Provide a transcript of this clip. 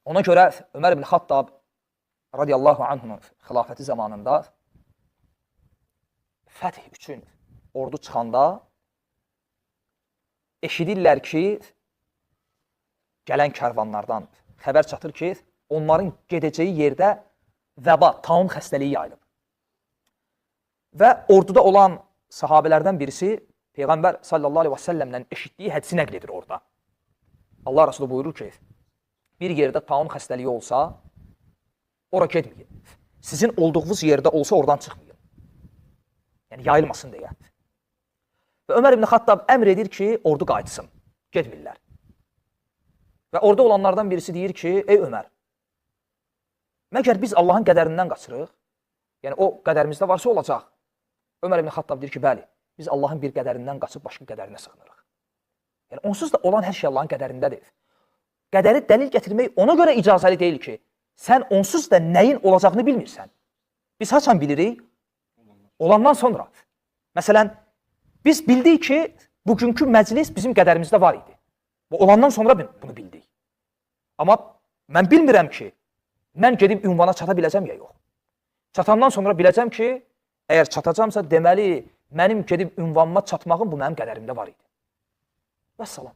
Ona görə Ömər ibn Xattab radiyallahu anhunun xilafəti zamanında fəth üçün ordu çıxanda eşidirlər ki, gələn kərvanlardan xəbər çatır ki, onların gedəcəyi yerdə vəba, taun xəstəliyi yayılıb. Və orduda olan sahabələrdən birisi Peyğəmbər sallallahu aleyhi və səlləmdən eşitdiyi hədisi nəql edir orada. Allah Resulü buyurur ki, bir yerdə taun xəstəliyi olsa, ora getməyin. Sizin olduğunuz yerdə olsa oradan çıxmayın. Yəni yayılmasın deyə. Və Ömər ibn Xattab əmr edir ki, ordu qayıtsın. Getmirlər. Və orada olanlardan birisi deyir ki, ey Ömər, məgər biz Allahın qədərindən qaçırıq? Yəni o qədərimizdə varsa olacaq. Ömər ibn Xattab deyir ki, bəli, biz Allahın bir qədərindən qaçıb başqa qədərinə sığınırıq. Yəni onsuz da olan hər şey Allahın qədərindədir. Qədəri dəlil gətirmək ona görə icazəli deyil ki, sən onsuz da nəyin olacağını bilmirsən. Biz haçan bilirik? Olandan sonra. Məsələn, biz bildik ki, bugünkü məclis bizim qədərimizdə var idi. Bu olandan sonra bunu bildik. Amma mən bilmirəm ki, mən gedib ünvana çata biləcəm ya yox. Çatandan sonra biləcəm ki, əgər çatacamsa, deməli, mənim gedib ünvanıma çatmağım bu mənim qədərimdə var idi. Vəssalam.